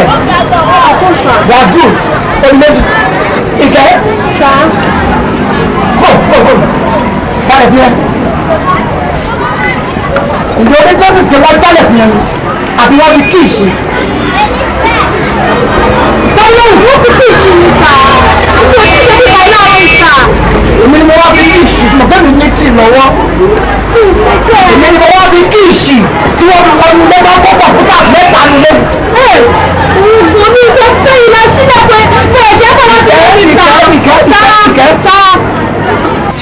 ẹ̀. That's good. Olùmẹ́jì. Ìkẹ́. Kò kò kò. Balẹ̀ fi ẹ. Ǹjẹ́ orí justice pé wọ́n jálẹ̀ fún yẹn ni? Àbí wọ́n fi kí ìṣe? Báyọ̀ wọ́n fi kí ìṣe ni sà. Mo ti ṣe nípa láàárọ̀ ìsà. Èmi ni mo wá fi kí ìṣe, mo gbé mi ní kí lọ́wọ́. Èmi ni mo wá fi kí ìṣe tí wọ́n fi wọnú ilé bá kó kọ̀ǹpútà mẹ́ta nílé. Mo ní sọ pé ìlà sílẹ̀ pé mo ẹ̀ṣẹ̀ kọ́ láti rí ìsà. Sá.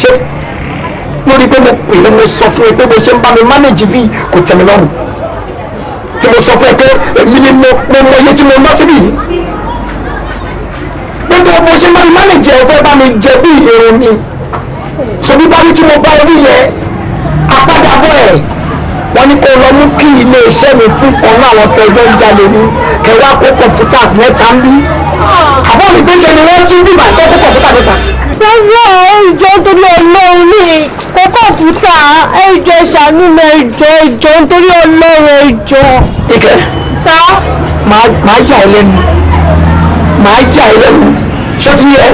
Ṣé lórí pé mo pè é mo sọ fún ẹ pé bó ṣe ń bá mi manage bí kò tẹ́ mi lọ́rùn tí mo sọ fún ẹ pé èmi ni mo mọ iye tí mo ná síbí yìí pé tó bó ṣe ń bá mi manage ẹ fẹ́ bá mi jẹ bí irun ni so bí báyìí tí mo bá orí yẹn apádàbọ̀ ẹ̀ wọ́n ní kó lọ mú kí ilé iṣẹ́ mi fún kan náà àwọn tẹ́jọ́ ń jalè ní kẹwàá kó kọ̀ǹpútà mẹ́ta ń bí àbọ̀ mi gbèsè ni wọ́n jí bíbà tó kó kọ̀ǹpútà mẹ́ta. Bẹ́ẹ̀ ẹjọ́ nítorí Ọlọ́run ní kó kọ̀ǹpútà ẹjọ́ ṣàánú mi ẹjọ́ ẹjọ́ nítorí Ọlọ́run ẹjọ́. Ìkẹ́ Sá. Màá yà ẹ́ lẹ́nu màá yà ẹ́ lẹ́nu ṣé ti yẹ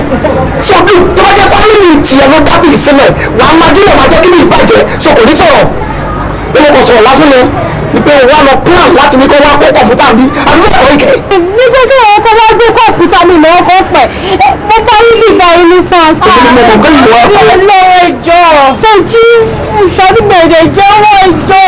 so bí tó bá jẹ́ fámìlì tiẹ̀ ló dábì sílẹ̀ wàá máa dúró máa jẹ́ kí ní ìbàjẹ́ so kò ní sọ̀rọ̀ bí mo kàn sọ̀rọ̀ lásán yẹn ìpè wà lọ plan láti ní kó wá kó kọ̀ǹpútà bí àbí bẹ́ẹ̀ kọ́ Ìkẹ́. Nígbà tí àwọn ọkọ̀ wá gbé kọ̀ǹpútà mi mọ̀ ọkọ̀ pẹ̀ mo parí bíbá yìí ní sáà. Èmi ni mo mọ̀ pé ìwọ ọkọ̀. Ọlọ́run ẹjọ́ tó jí ìṣàdúgbò èdè jẹ́wọ́ ẹjọ́.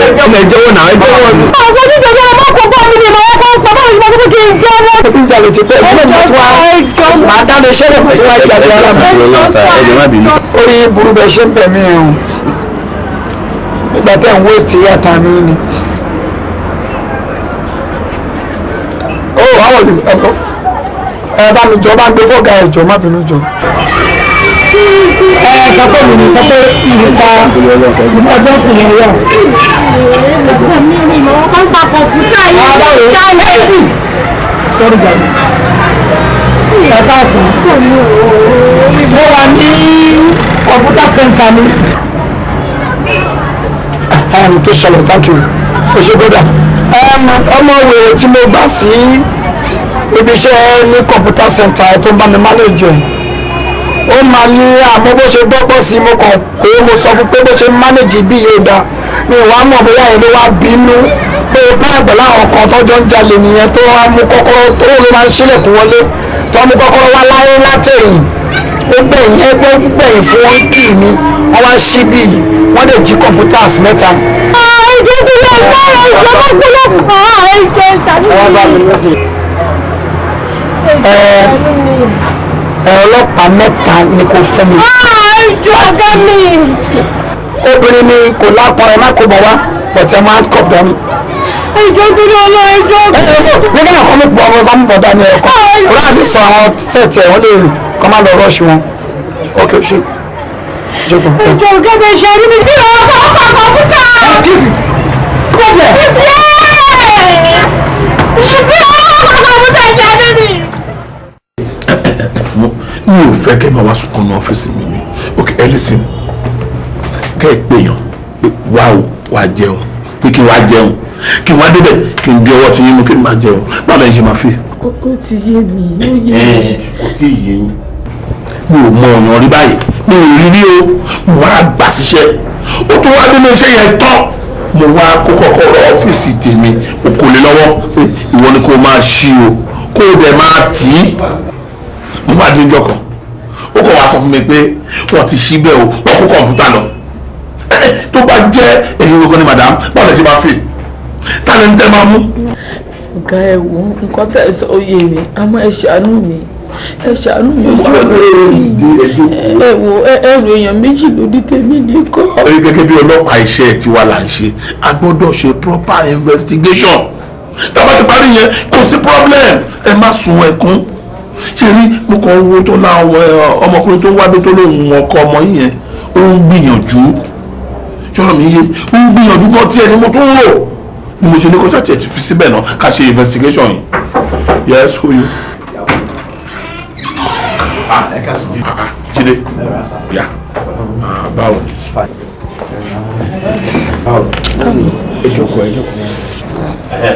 Ẹ jẹ́wọ́ náà ẹ jẹ́wọ́. Àwọn onídọ̀dọ̀ ọmọ kò bá mi ní ìmọ̀ ọkọ̀ pẹ̀ báwo ni mo fi kí n jẹ́wọ́. Mo ti ń jalè ti pẹ́ ìgbọ́n mi tó wá màá dáná iṣẹ́ rẹ̀ pẹ̀lú àjàdé ara mi. Orí burú bẹ́ẹ̀ ṣe ń bẹ̀ mí o nígbà tẹ́ ń waste yàtà mi ni. Oh, how are you? Ẹ̀fọ́ ẹ bá mi jọ bá ń gbé fọ́gà ẹ̀jọ̀ má bínú jọ. Ẹ sọ pé mi ní sọ pé Mr. Johnson yẹn yọ. Sorry, Gabby. Ẹ káàsán. Mo wà ní computer center mi. Tó ṣẹlẹ̀, thank you. O ṣe gbọ́dọ̀. Ọmọ wèrè tí mo gbà sí ibi iṣẹ́ ní computer center tó ń bá mi manage ẹ̀. Ó máa ní àmọ́ bó ṣe dọ́gbọ́n sí mo kàn pé mo sọ fún pé bó ṣe manage bí yóò dáa. Mi ò wá mọ̀ bóyá yẹn ló wá bínú pé báyìí pẹ̀lú àwọn kan tọ́jọ́ ń jalè nìyẹn tó wá mú kọ́kọ́rọ́ tó ló máa ń ṣílẹ̀kùn wọlé tó mú kọ́kọ́rọ́ wá láyé látẹ̀yìn. Ó gbẹ̀yìn ẹgbẹ́ gbẹ̀yìn fún wọn kì í mi wọ́n wá ṣí bí wọ́n lè jí kọ̀ǹpútàs mẹ́ta. Ẹjọ́ tó lọ bá ẹjọ́ bá gbọ́dọ̀ fà á ẹjọ́ ìṣàánú mi. Ẹ ọlọ́pàá mẹ́ta ni kò fún mi. Ẹjọ́ ọ̀gá mi. Obìnrin ni kò lápọn ẹ má kó bọ̀ wá bọ̀tẹ́ máa ń kọ̀ dání. Ẹjọ́ tó lọ lọ ẹjọ́. Ẹ ẹ nígbà kan ló pọ̀ ọmọ bá ń bọ̀ dání ẹ̀kọ́ kò láti sọ àwọn sẹ́ẹ̀tì ẹ̀ wọ́n lè kọ́ má lọ rọ́ọ̀ṣì wọn. Ok, ṣe ṣe kò. Ẹjọ́ ọ̀gá mi ṣàánú mi bí ọkọ̀ ọkọ̀ kọ̀ǹpútà. Excuse me. Stop there. Bí ọkọ̀ kọ̀ǹpútà ṣàánú mi. Mi ò fẹ́ kẹ́ máa wá sunkún ní ọ́fíìsì mi ni. Ok, ẹ listen. Kẹ́ ẹ pèèyàn pé wá o, wá jẹun. Pé kí n wá jẹun. Kí n wá débẹ̀ kí n di ọwọ́ tí yín mú kí n máa jẹun. Báwo lẹ́yìn ṣe máa fi? Ó ti yé mi, ó yé mi. Kò tí ì yé yín. Mi ò mọ ọ̀yàn rí báyìí. Mi ò rí rí o. Mo wá gbà síṣẹ́. Ó tún wá délé iṣẹ́ yẹn tán. Mo wá kó kọ́kọ́rọ́ ọ́fíìsì tèmi. Mo kò lè lọ́wọ́ pé ìwọ ni kó máa ṣí o. Kó o dẹ̀ máa tì í. Mo wá dé ìjọ kan. Ó kàn wá sọ fún mi pé wọ́n ti ṣí bẹ́ẹ̀ o, wọ́n kó kọ̀ǹpútà lọ. Tó bá jẹ́ ẹ̀yin gbogbo ni madam, báwo lẹ ṣe máa fi? Ta lẹni tẹ́ máa mú? Ọ̀gá ẹ wo nǹkan tẹ́ ẹ sọ ó yé mi, àmọ́ ẹ ṣàánú mi. Ẹ ṣàánú mi ojú ọ̀nà sí. Ẹ wo ẹrù èèyàn méjì ló dí tèmi nìkan. Orí gẹ́gẹ́ bí ọlọ́pàá iṣẹ́ tiwa là ń ṣe, a gbọ́dọ̀ ṣe proper investigation. Tá a bá ti parí yẹn, kò sí problem. Ẹ má sun ẹkún. Ṣé rí mo kàn wo tó láwọn ọmọkùnrin tó wá bí tó lóun ọkọ ọmọ yìí yẹn, ó ń gbìyànjú. Ṣọ́nà mi yé, ó ń gbìyànjú gan tiẹ̀ ni mo tún rò. Ni mo ṣe ní kó ṣàtì ẹ̀ fi síbẹ̀ náà ká ṣe investigation yìí. Yes, who you? Jídé. Ya. Báwo ni? Báwo? Ẹ jókòó, ẹ jókòó.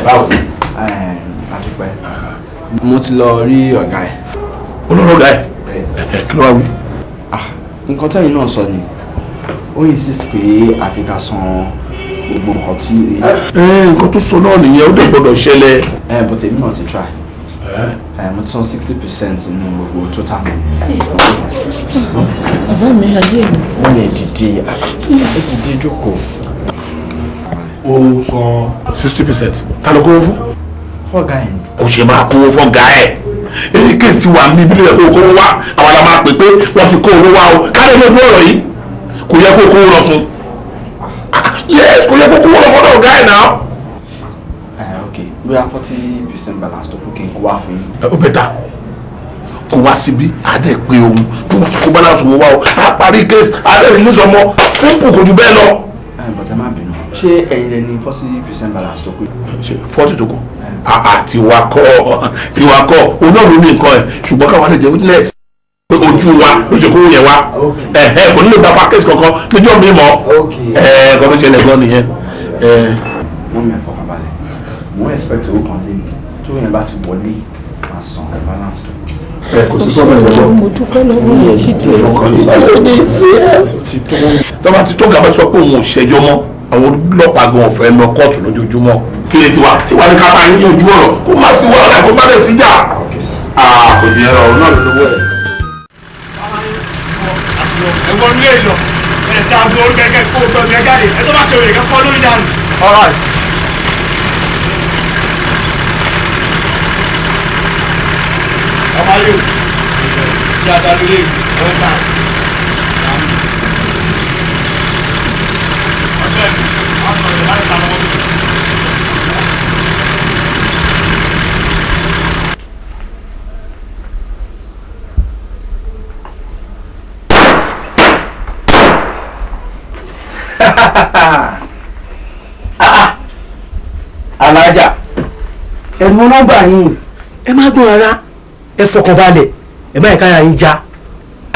Báwo ni? Àdúpẹ́. Mo ti lọ rí ọ̀gá ẹ̀. Olóró ọ̀gá ẹ̀? Kí ló wá wí? Nǹkan tẹ́yìn náà sọ ni, ó insist pé àfi ká san gbogbo nǹkan tí. Nǹkan tó sọ náà nìyẹn, ó dẹ̀ gbọ́dọ̀ ṣẹlẹ̀. But èmi náà ti try. Mo ti san 60% nínú gbogbo total. Bàbá mi ayé mi. Wọ́n lè dìde, ẹ dìde jókòó. Ó san 60%. Ta ló kówó fún? Fọ́gà ẹ̀ ni. Ó ṣe máa kówó fọ́gà ẹ̀. Èyí kéèsì wà ní ibi rẹ̀ kó kówó wá. Àwọn la máa pè pé wọ́n ti kó owó wá o. Káde ló dúró ọ̀rọ̀ yìí. Kò yẹ kó kówó lọ fún. Yes, kò yẹ kó kówó lọ fún ọ̀gá ẹ̀ náà. Ok, bóyá 40% balance tó kù kí n kó wá fún yín. Ó bẹ̀ta kó wá síbí, àdé pé òun bí wọ́n ti kó balance owó wá o. A parí case, àdé release ọmọ, simple, kò ju bẹ́ẹ̀ lọ. But ẹ má bínú, ṣé ẹ̀yin lẹ ní 40% balance tó kù? Ṣe 40 tó kù? Tiwa kọ́, tiwa kọ́, òun náà ló ní nǹkan ẹ̀, ṣùgbọ́n káwa lè jẹ́ witness pé ojú wa ló ṣe kówó yẹn wá. Kò ní lè gba fa case kankan lójú mi mọ́. Kọ́ ló ṣẹlẹ̀ gan nìyẹn. Wọ́n mi ẹ̀ fọkànbalẹ̀, mo ń expect owó kan lé mi tó yẹn bá ti wọlé máa san balance tó kù. Kò sí sọ́mọ̀ ìrọ̀lọ́. Mo dúpẹ́ lọ́wọ́ yẹn jíjẹ lóde sí ẹ. Tọ́ba ti tó gàba sọ pé òun ò ṣẹjọ́ mọ́, àwọn ọlọ́pàá gan ò fẹ́ lọ kóòtù lójoojúmọ́. Kí ni tiwa tiwa ní ká bá yín ojú ọ̀rọ̀ kó má sí wàhálà kó má lè síjà. Kò ní ẹ̀rọ òun náà ló lówó ẹ̀. Ẹ̀wọ̀n ilé ìlọ ẹ̀ ta àgbo orí kẹ̀kẹ́ kó gbọ́ mi ẹ jáde ẹ tó bá ṣe òrè kẹ́ fọ́ lórí dànù. All right. Ọmọ ayé o, ṣe àdàlú lè wọ́n ta. Ọjọ́ ìlú, àwọn ọ̀rẹ́ láti ta lọ́wọ́ mi. Alájà, ẹ̀rù nọ́mbà yín, ẹ má gbọ́n rárá, ẹ fọkànbalẹ̀, ẹ má ẹ̀ka yín já.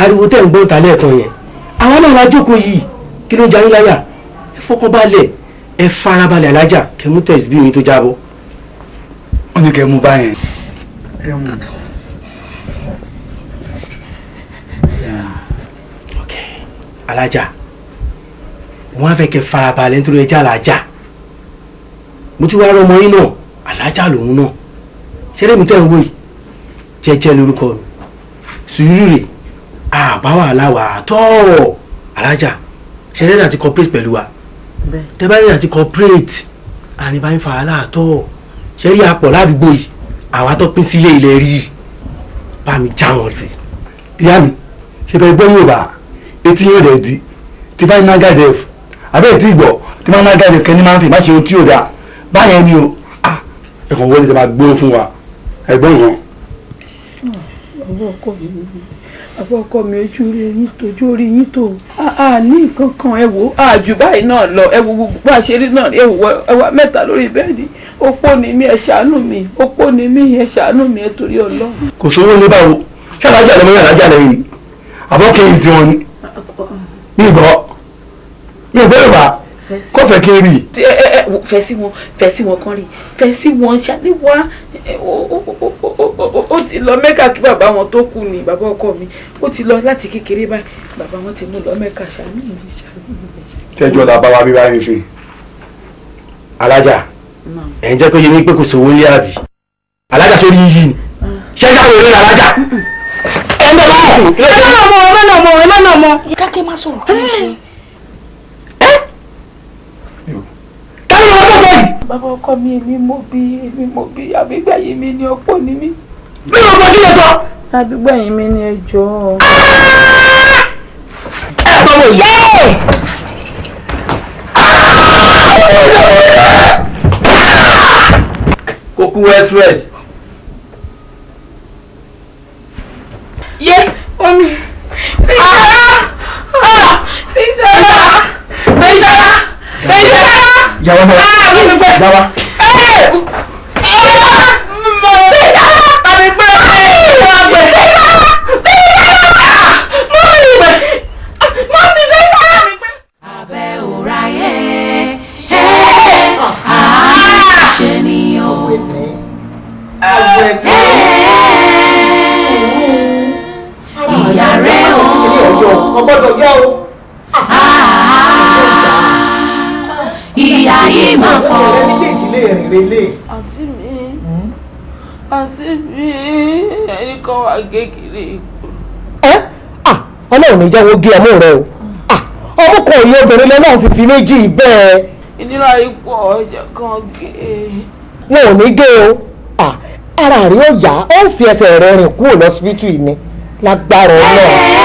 Ariwo tẹ̀ ń gbọ́n ta lẹ́ẹ̀kan yẹn, àwọn náà la jókòó yìí, kí ló ń ja yín láyà? Ẹ fọkànbalẹ̀, ẹ farabalẹ̀ alájà, kẹ́ mú tẹ̀sí bí oyin tó jábọ́. Wọ́n ní kẹ́ mú báyẹn. Ok, alájà, wọ́n á fẹ́ kẹ́ farabalẹ̀ nítorí ẹja alájà. Mo ti wá rọ ọmọ yín náà, alájà lòun náà. Ṣẹlẹ̀ mi tẹ́ ń wò yìí, jẹ́jẹ́ lórúkọ mi, sùúrù rè, àbá wàhálà wà tọ́. Alájà, ṣẹlẹ̀ náà ti cooperate pẹ̀lú wa, tẹ́bárì náà ti cooperate, àní bá ń fa wàhálà tọ́. Ṣẹlẹ̀ àpọ̀ ládùúgbò yìí, àwa tó pín sílé ilẹ̀ rí i, bá mi já wọn sí. Ìyá mi, ṣe bẹ́ẹ̀ gbọ́ yóò bá etí yóò rẹ̀ di tí bá ń ná gàdẹ̀f àbẹ́ ìtí ìgbọ̀ tí bá ń ná gàdẹ̀f kẹ́ni máa ń fi má ṣe ohun tí yóò dáa báyẹn ni o. Ẹ̀kọ́ wọlé tó máa gbó fún wa ẹ̀gbọ́n kan. Bàbá ọkọ mi, ojú rí yín tó, ojú rí yín tó. A ní nǹkan kan, ẹ wò á jù báyìí náà lọ, ẹ wò gbogbo àṣírí náà, ẹ wò ẹwà mẹ́ta lórí bẹ́ẹ̀dì. Opó ni mí, ẹ ṣàánú mi, opó ni mí, ẹ ṣàánú mi, ẹ torí Ọlọ́run. Kò sówó ní báwo, ṣé alájà lọ́mọ yàrá alájà lẹ́yìn àbọ̀ kéyìí tí wọ́n ní ní ìgbọ́ ní ìgbọ́ Yorùbá kò fẹ́ kí n rí. Fẹ́ sí wọn, fẹ́ sí wọn kan rí, fẹ́ sí wọn ṣàníwá. Ó ti lọ Mẹ́kà kí bàbá wọn tó kú ni, bàbá ọkọ mi ó ti lọ láti kékeré báyìí, bàbá wọn ti mú lọ Mẹ́kà. Ṣàánú mi, ṣàánú mi. Tẹ́jọ́ la bá wa bí báyìí fi. Alájà, ẹ̀ ń jẹ́ kó yé mi pé kò sówó ní àbí? Alájà, sórí yíyí ni ṣẹ́jà wèrè ní alájà. Ẹ̀ ń bẹ̀ bá wà fún. Ẹ má nà mọ́, ẹ má nà mọ́, ẹ má nà mọ́. Dákẹ́, má sọ̀rọ̀, kí ló ṣe? Bàbá ọkọ mi, èmi mo bí, èmi mo bí, àbígbẹ̀yìn mi ni, opó ni mí. Mi ò gbọ́, kí ló sọ? Àbígbẹ̀yìn mi ni, ẹ jọ̀ọ́. Ẹ bọ́ wò yé. Kókó express. Yé omi. Bísọ́lá, Bísọ́lá, Bísọ́lá. Yàwá yàwá. Abẹ́ òráyé ẹ̀ àánú ṣe ni o. yìí máa pọ̀. Àǹtí mi, àǹtí mi, ẹnì kan wà kékeré. Ẹ Ọlọ́run ní jẹ́ wọ́n gé ọmú rẹ o. Ọmú kan òye obìnrin lọ́nà fífi méjì bẹ́ẹ̀. Ìnira ipò ọjà kan gé. Wọn ò ní gé o. Ara rẹ ó yá, ó fi ẹsẹ̀ rẹ rìn kúrò lọ́sibítù yìí ni lágbára Ọlọ́run.